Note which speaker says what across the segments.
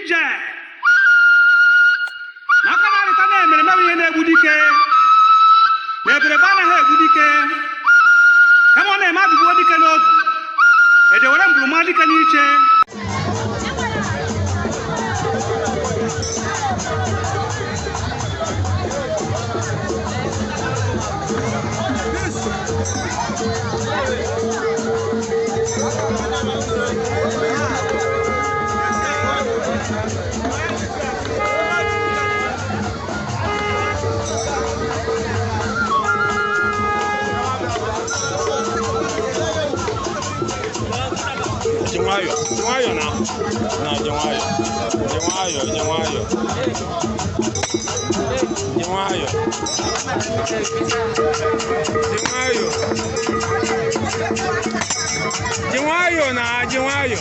Speaker 1: Ije na aka na-arịta na-emereme bụ ihe na-egbu dike na eberebe anaghị egbu dike, kama ọ na-eme adụgbuo dike n'ogu ejewere mgburuma dike n'iche.
Speaker 2: Ji nwayọ, ji nwayọ na na ji nwayọ, ji nwayọ, ji nwayọ, ji nwayọ, ji nwayọ, ji nwayọ na ji nwayọ.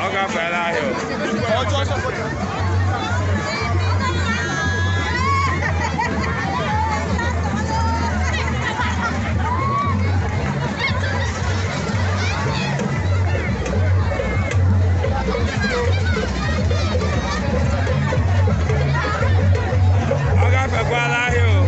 Speaker 2: Ọ gafeela ahịa o. Ọ gafekwala ahịa o.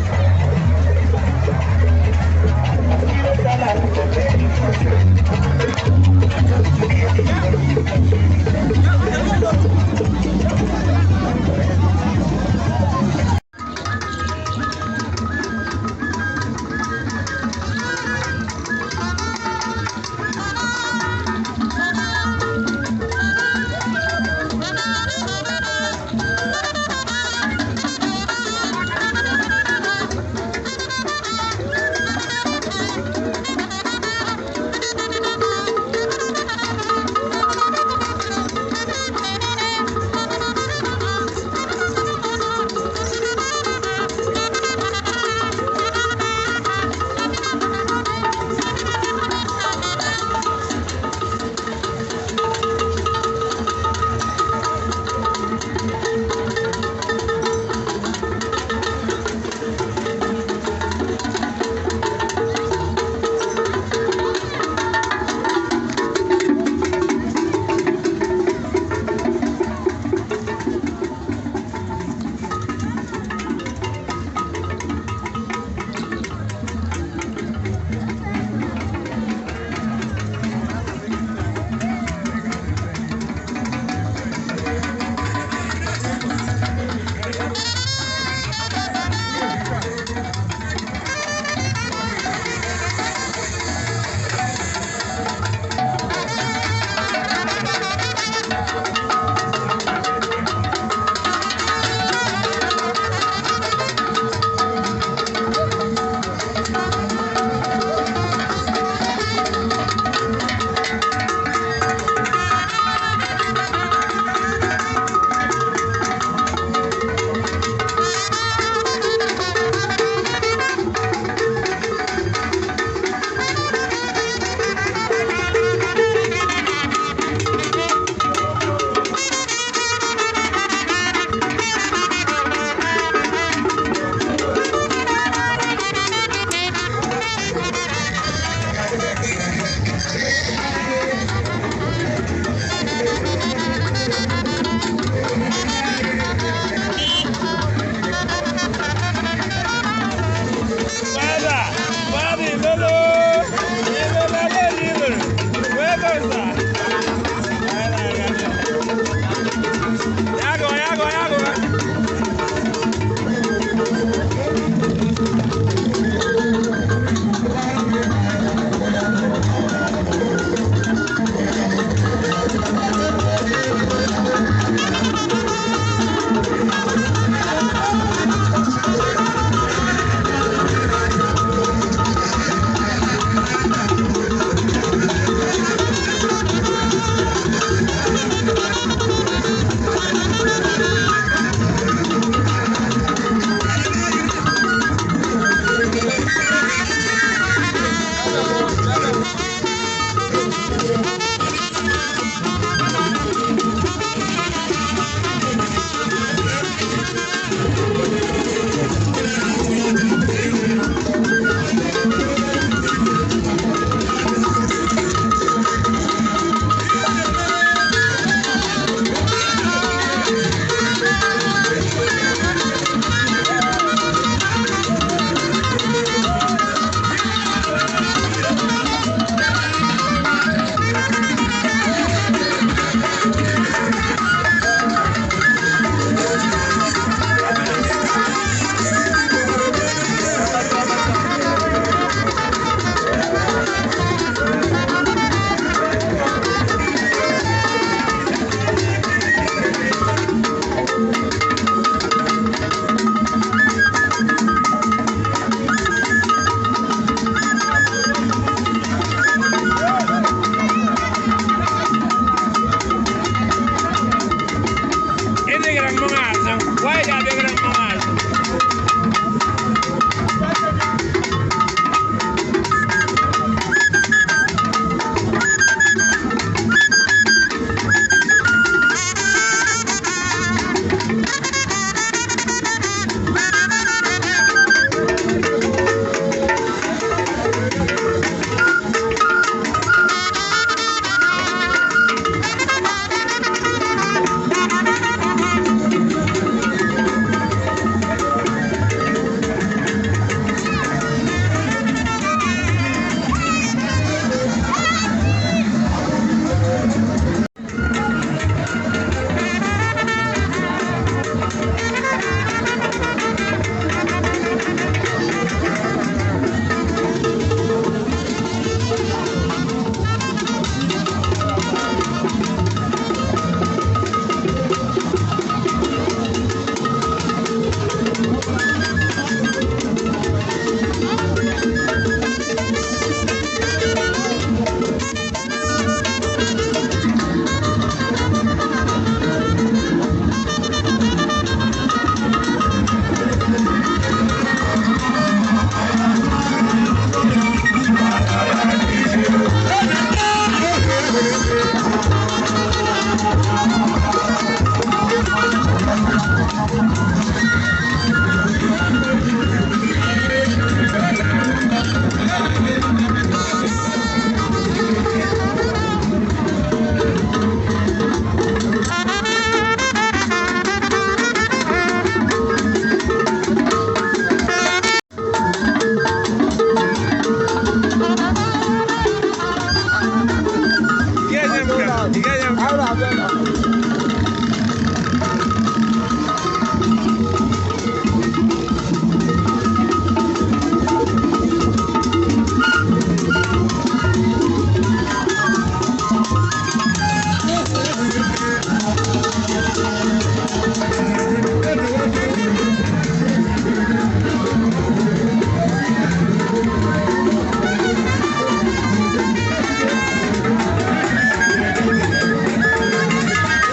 Speaker 2: Ị ga-enye m
Speaker 3: Anyị na-abịa na.
Speaker 2: Ị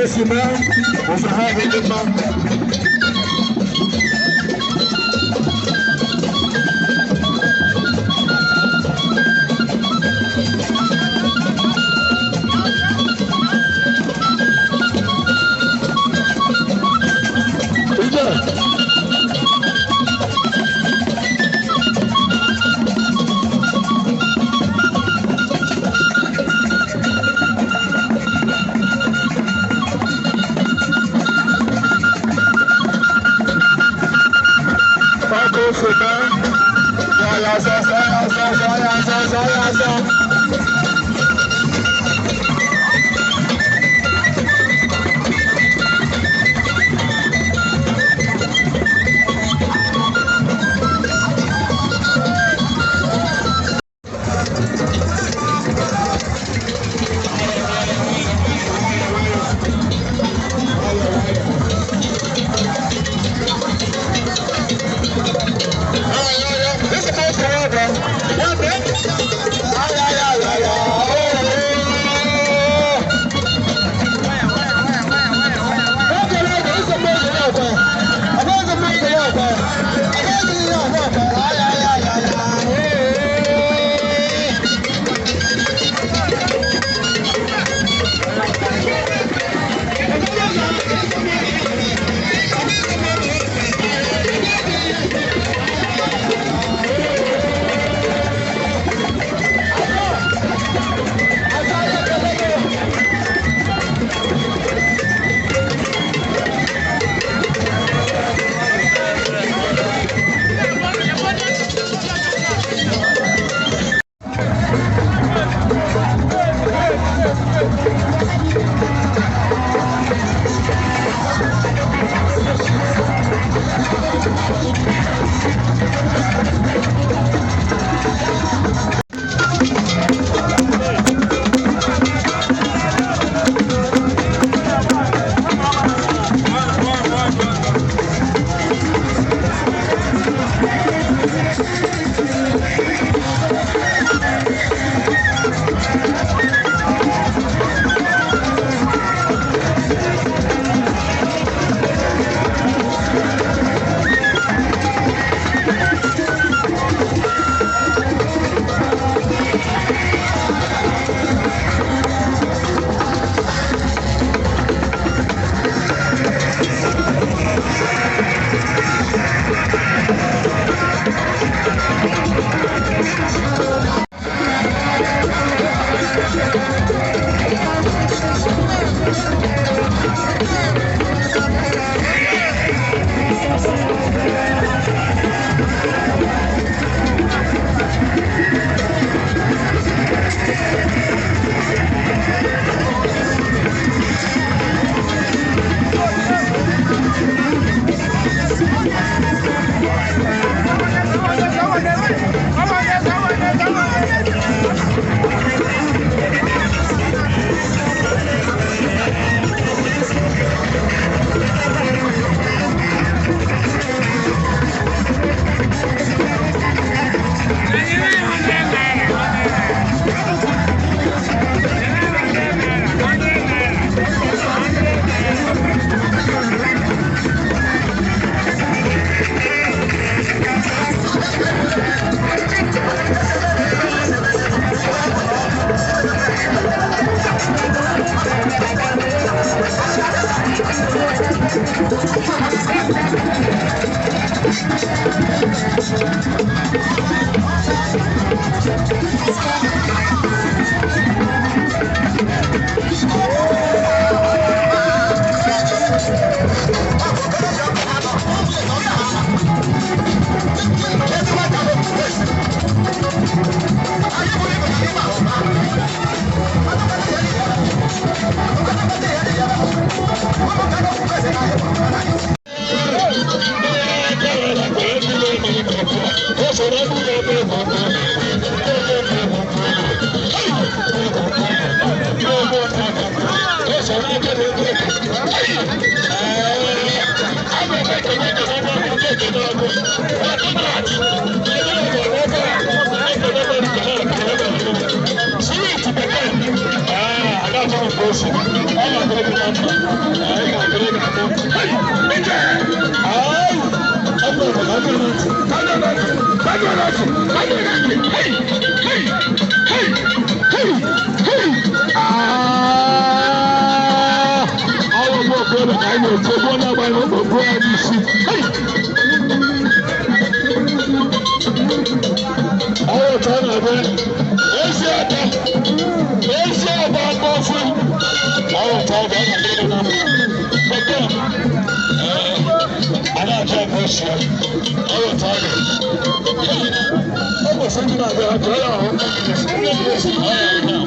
Speaker 3: O si mee ụzọ ha dị mma. Ga-adịrị gị na mma. Anyị ga-adịrị gị abụ. Ayi! Ọ bụrụ na ọ bụrụ na ntị. Ah! Àwọn ọmọ ọ̀gbọ́n anyị na-eche ebe ọ na-agba n'okpokpo anyị isi. Àwọn ọ̀tá na-abịa ezi aka ezi aka mkpofu. Àwọn ọ̀tá ọbịa na-adịrị na mma. Bekee a na-achọ ebe o si ya. Àwọn ọ̀tá ọbịa. Ọ kwesịrị ndị na-abịa ha jụọ ya ahụ. Ndị na-esi na ọ ya ahụ.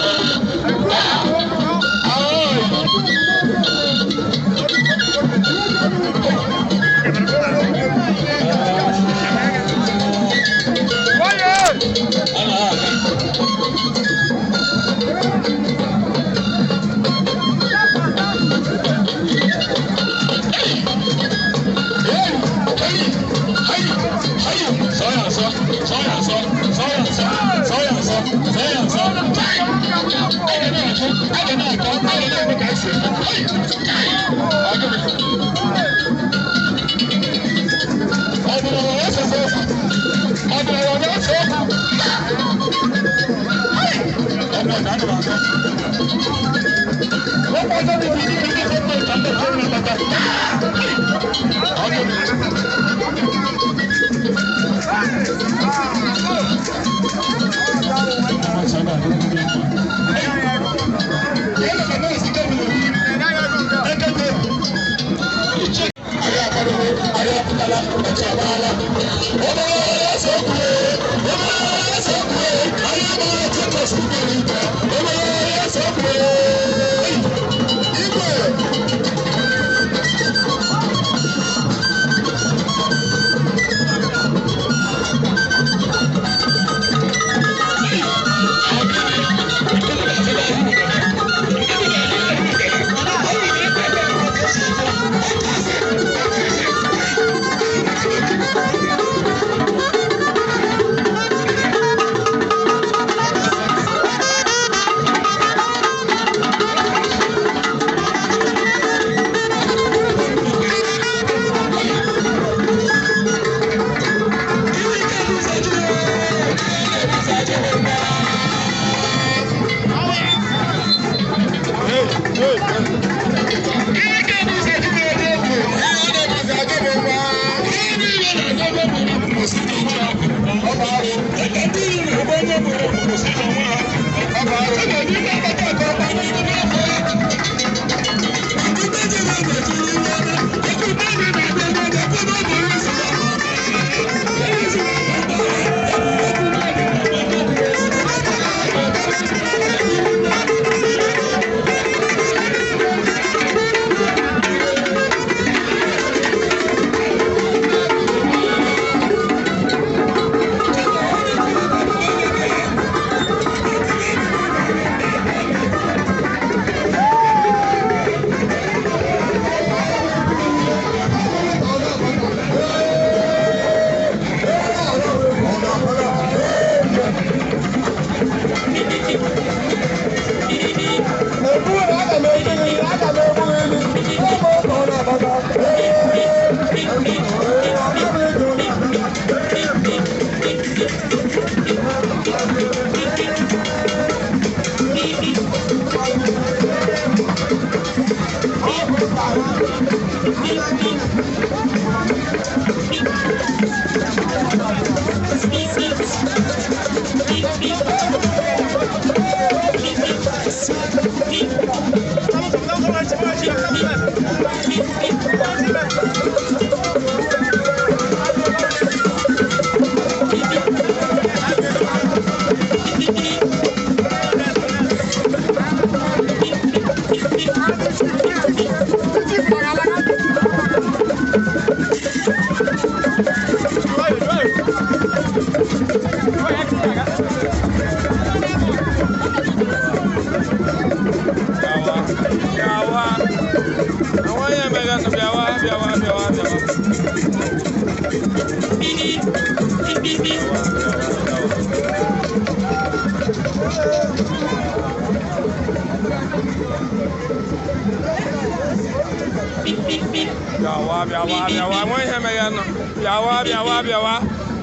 Speaker 2: Bịawa, bịawa, bịawa, nwe ihe meghe nọ. Bịawa, bịawa, bịawa,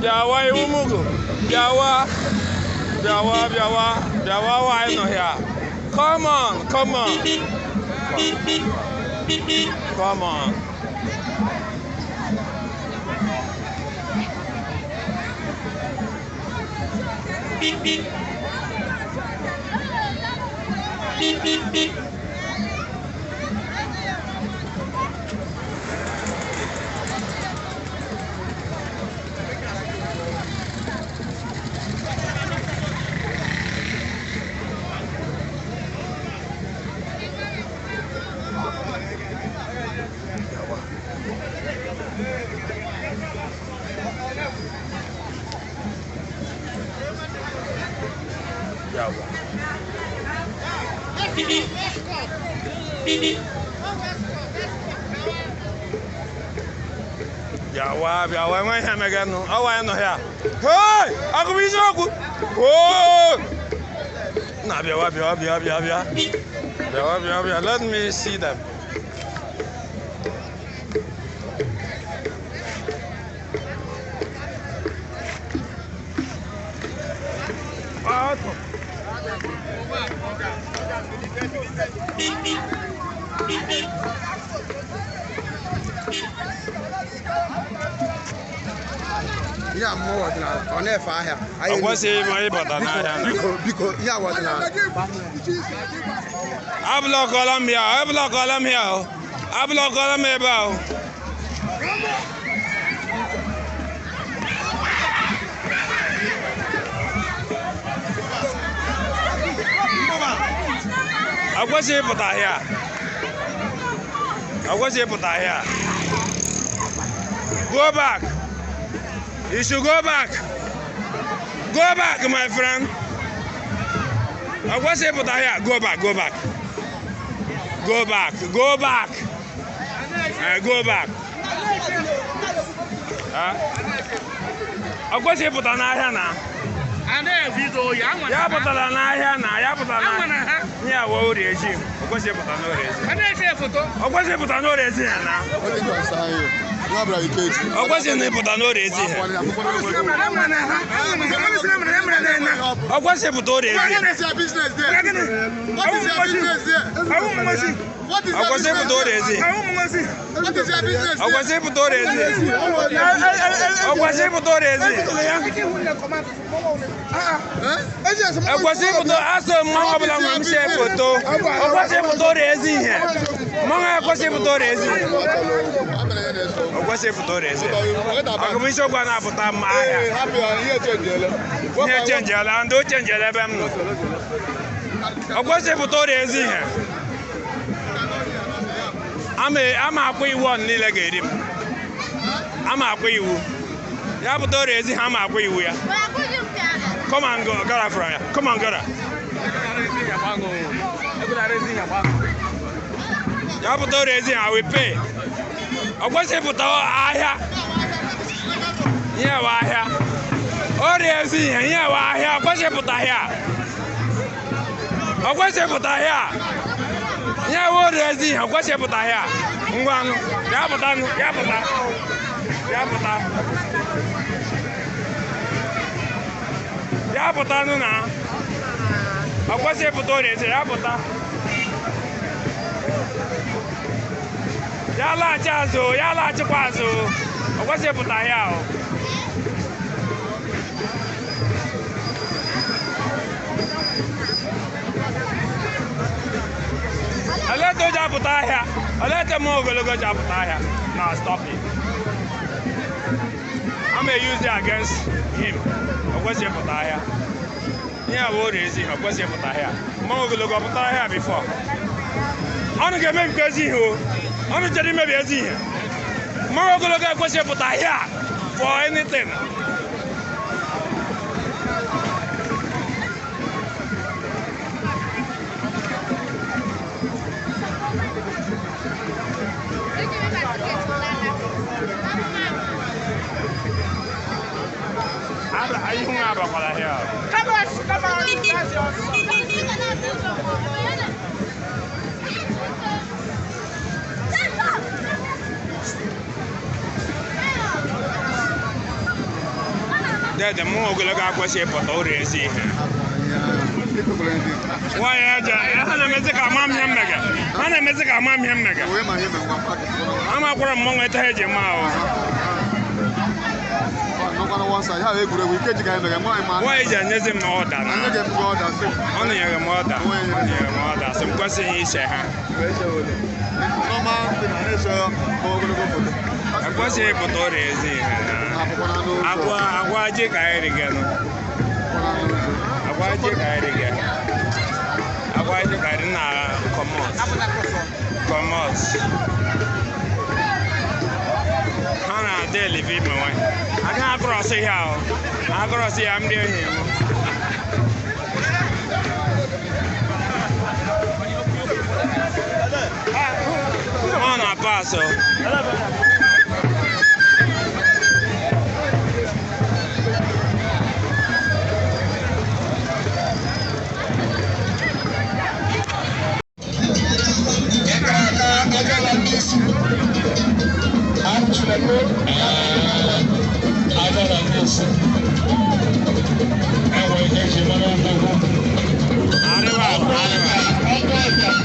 Speaker 2: bịawa, iwu mugu. Bịawa, bịawa, bịawa, bịawa, nwaanyị nọ ya. Come on, come on. Come on. Bịawa. Bịawa, bịawa, enwe ihe meghe nụ. Ọ nwaanyị nọ ya. Hey! Akụbụ isiokwu! Oh! Na bịawa, bịawa, bịawa, bịa, bịa. Bịawa, bịawa, bịa. Let me see them. Atụ.
Speaker 4: Ihe a mmụọ ọdịnala ọ na-efe ahịa.
Speaker 2: Ọ kwesịghị ịma ịbata n'ahịa na.
Speaker 4: Biko, biko, ihe a wụ ọdịnala.
Speaker 2: Ablọkọla m ya, ablọkọla m ya o. Ablọkọla m ebe a o. Ọ kwesịghị ịpụta ahịa. Ọ kwesịghị ịpụta ahịa. Go back. You should go back. Go back, my friend. Ọ kwesịghị ịpụta ahịa. Go back, go back. Go back, go back. Go back. Ọ kwesịghị ịpụta n'ahịa na. Ya pụtara n'ahịa na, ya pụtara n'ahịa. Ihe a wụ orie echi. Ọ kwesịghị ịpụta n'orie ezi. Ọ kwesịghị ịpụta n'orie ezi ya na. Ọ kwesịghị na ịpụta n'orie ezi ya. Ọ kwesịghị ịpụta orie ezi. Ọ kwesịghị ịpụta orie ezi. Ọ kwesịghị ịpụta orie ezi. Ọ kwesịghị ịpụta orie ezi. Ekwesịghị ịpụta asọ mmanwụ ọbụla nwere m see foto. Ọ kwesịghị ịpụta orie ezi ihe. Mmanwụ ekwesịghị ịpụta orie ezi. Ọ kwesịghị ịpụta orie ezi. Agụmisiokwu a na-apụta mma ahịa. Ihe chenjiela, ndị o chenjiela ebe m nọ. Ọ kwesịghị ịpụta orie ezi ihe. Ama akwụ iwu ọ niile ga-eri m. Ama akwụ iwu. Ya pụta orie ezi ha, ama akwụ iwu ya. Come and go, gara from here. Come on, gara. Ya pụta orie ezi ha, we pay. Ọ kwesịghị ịpụta ahịa. Ihe wa ahịa. Orie ezi ihe, ihe wa ahịa. Ọ kwesịghị ịpụta ahịa. Ọ kwesịghị ịpụta ahịa. Ihe wa orie ezi ihe, ọ kwesịghị ịpụta ahịa. Ngwa nụ, ya pụta nụ, ya pụta. Ya pụta. Ya pụta nụ na. Ọ kwesịghị ịpụta orie ezi, ya pụta. Ya laghachi azụ, ya laghachikwa azụ. Ọ kwesịghị ịpụta ahịa o. Olete o ji apụta ahịa? Olete mma ogologo ji apụta ahịa? Na stop it. I'm gonna use it against him. Ọ kwesịghị ịpụta ahịa. Ihe a bụ orie ezi ihe, ọ kwesịghị ịpụta ahịa. Mma ogologo ọ pụtara ahịa before. Ọnụ ga-emebikwa ezi ihe o. Ọnụ chere imebi ezi ihe. Mma ogologo ekwesịghị ịpụta ahịa for anything. Ihu m abakwala ahịa. Dede mụ ogologo akwesịghị ịpụta ụrụ ezi ihe. Nwaanyị aja ha na-emezi ka ama m ihe mmega. Ha na-emezi ka ama m ihe mmega. Amakwara m mmọnwụ etu ha eji ma ahụ. Nwaanyị ji enyezi m ọda na. Ọ nyere m ọda. Ọ nyere m ọda sị m kwesịghị ise ha. Ekwesịghị ịpụta ụrụ ezi ihe na. Agwa agwa ji ka anyị riganụ. Agwa ji ka anyị riga. Agwa ji ka anyị na kọmọt. Kọmọt. Ha na-adị elive ime nwanyị. Agaghị akụrọsị ihe ahụ. Akụrọsị ya ndị ohi iwu. Ọ na-apasụ. Arịwa, arịwa.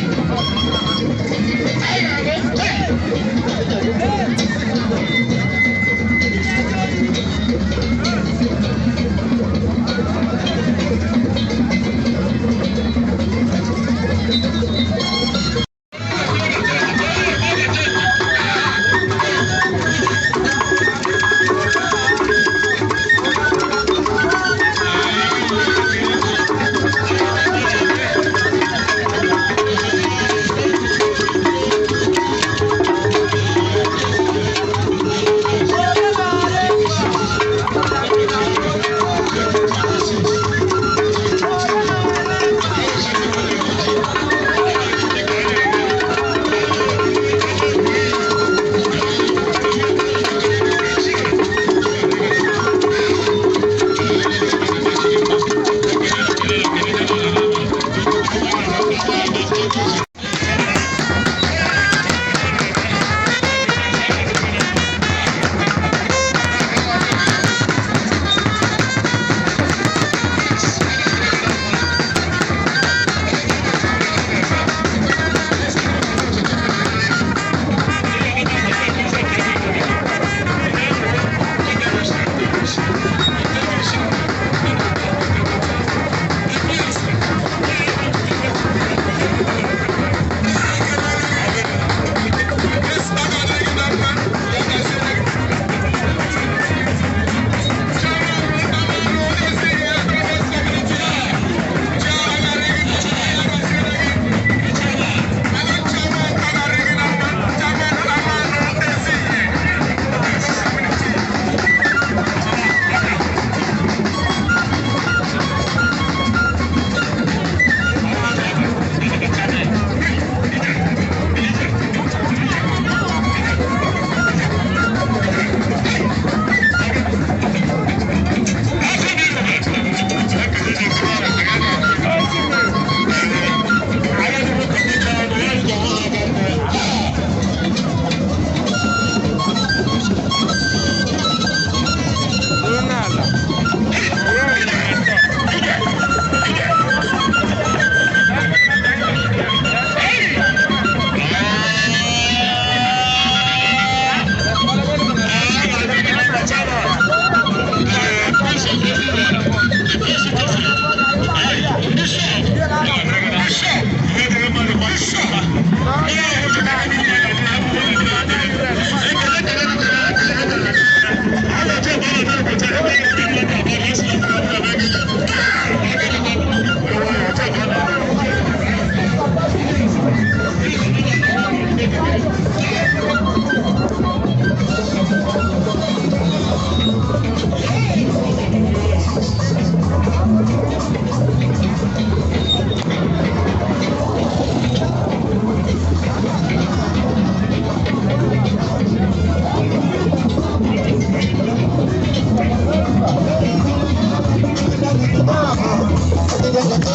Speaker 3: Thank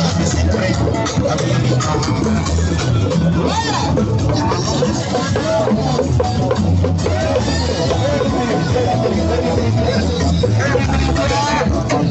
Speaker 3: you.